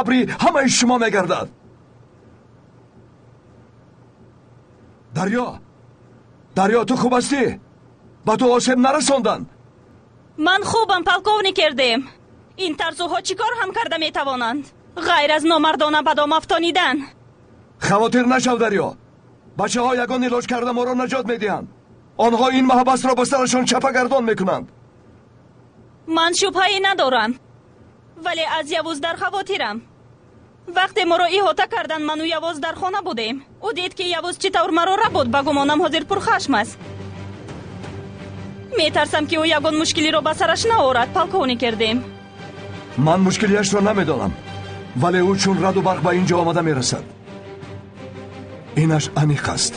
Қабри ҳамаи шумо мегардад. Дарё, Дарё, ту хуб ҳастӣ? Ба ту осеб нарасонданд? Ман хубам, полковник Эрдем. Ин тарсуҳо чӣ кор ҳам карда метавонанд, ғайр аз номардона ба дом афтонидан? Хавотир нашав, Дарё. Бачаҳо ягон илоҷ карда моро наҷот медиҳанд. Онҳо ин маҳбасро ба сарашон чапагардон мекунанд. Ман шубҳае надорам, вале аз Явуз дар хавотирам. Вақте моро иҳота карданд, ману Явуз дар хона будем. Ӯ дид, ки Явуз чӣ тавр маро рабуд. Ба гумонам, ҳозир пурхашм аст. Метарсам, ки ӯ ягон мушкилиро ба сараш наорад, полковник Эрдем. Ман мушкилиашро намедонам, вале ӯ чун раду барқ ба ин ҷо омада мерасад. Инаш аниқ аст.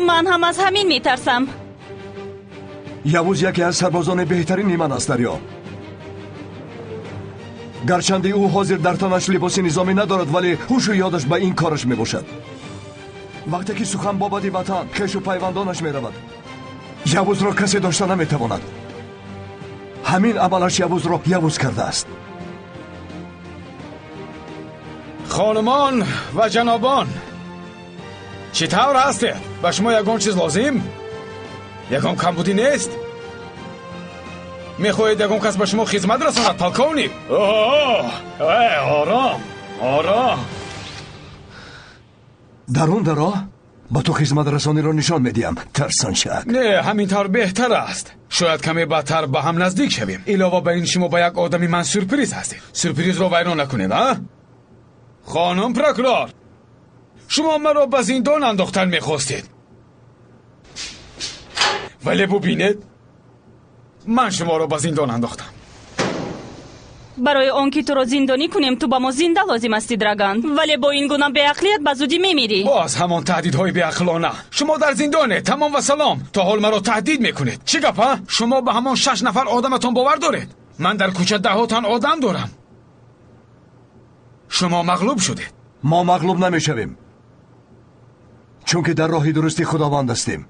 Ман ҳам аз ҳамин метарсам. Явуз яке аз сарбозони беҳтарини ман аст, Дарё. Гарчанде ӯ ҳозир дар танаш либоси низомӣ надорад, вале ҳушу ёдаш ба ин кораш мебошад. Вақте ки сухан бобати ватан, хешу пайвандонаш меравад, Явузро касе дошта наметавонад. Ҳамин амалаш Явузро Явуз кардааст. Хонумон ва ҷанобон, чӣ тавр ҳастед? Ба шумо ягон чиз лозим? Ягон камбудӣ нест? Мехоҳед ягон кас ба шумо хизмат расонад, полковник? Ором, ором. Дарун даро ба ту хизматрасониро нишон медиҳам, тарсончак. Не, ҳамин тавр беҳтар аст. Шояд каме баъдтар ба ҳам наздик шавем. Илова ба ин, шумо ба як одами ман сюрприз ҳастед. Сюрпризро вайрон накунед, а? Хонум прокурор, шумо маро ба зиндон андохтан мехостед, вале бубинед, ман шуморо ба зиндон андохтам. Барои он ки туро зиндонӣ кунем, ту ба мо зинда лозим ҳастӣ, Драган. Вале бо ин гуна беақлият ба зудӣ мемирӣ. Боз ҳамон таҳдидҳои беақлона. Шумо дар зиндонед, тамом ва салом. То ҳол маро таҳдид мекунед. Чӣ гап, а? Шумо ба ҳамон 6 нафар одаматон бовар доред? Ман дар кӯча даҳҳо тан одам дорам. Шумо мағлуб шудед. Мо мағлуб намешавем, чунки дар роҳи дурусти Худованд ҳастем.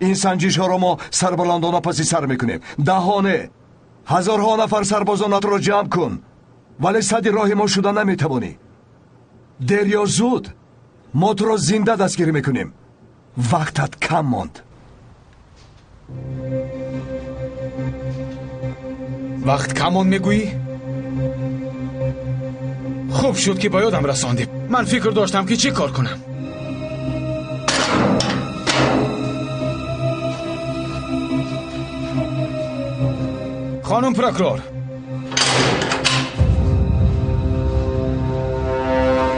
Ин санҷишҳоро мо сарбаландона паси сар мекунем. Даҳҳо не, ҳазорҳо нафар сарбозонатро ҷамъ кун, вале садди роҳи мо шуда наметавонӣ. Дер ё зуд мо туро зинда дастгирӣ мекунем. Вақтат кам монд. Вақт кам монд мегӯӣ? Хуб шуд, ки ба ёдам расондӣ. Ман фикр доштам, ки чӣ кор кунам. Хонум прокурор,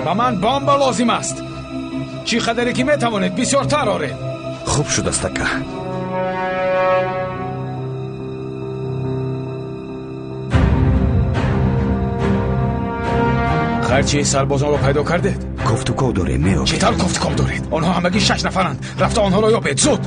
ба ман бомба лозим аст. Чӣ қадаре ки метавонед, бисёртар оред. Хуб шудааст, ака. Хайр, сарбозонро пайдо кардед? Кофтуков дорем, меёбем. Чӣ тавр кофтуков доред? Онҳо ҳамагӣ 6 нафаранд. Рафта онҳоро ёбед, зуд.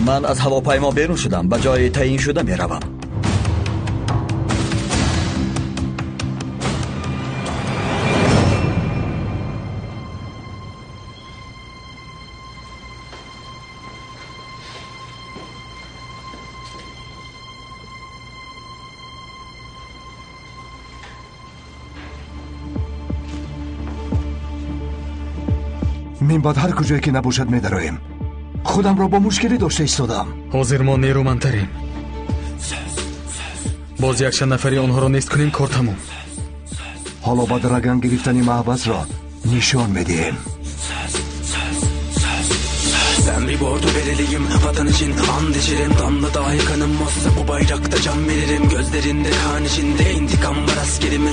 Ман аз ҳавопаймо берун шудам, ба ҷои таъин шуда меравам. Мин баъд ҳар куҷое ки набошад медароем. Худамро бо мушкилӣ дошта истодам. Ҳозир мо нерӯмандтарем. Боз якчанд нафари онҳоро нест кунем, кор тамом. Ҳоло ба драган гирифтани маҳбасро нишон медиҳем. Ben bir bordo bereliyim, vatan için and içerim. Damla dahi kanım olsa bu bayrakta can veririm. Gözlerinde kan içinde intikam var askerimin.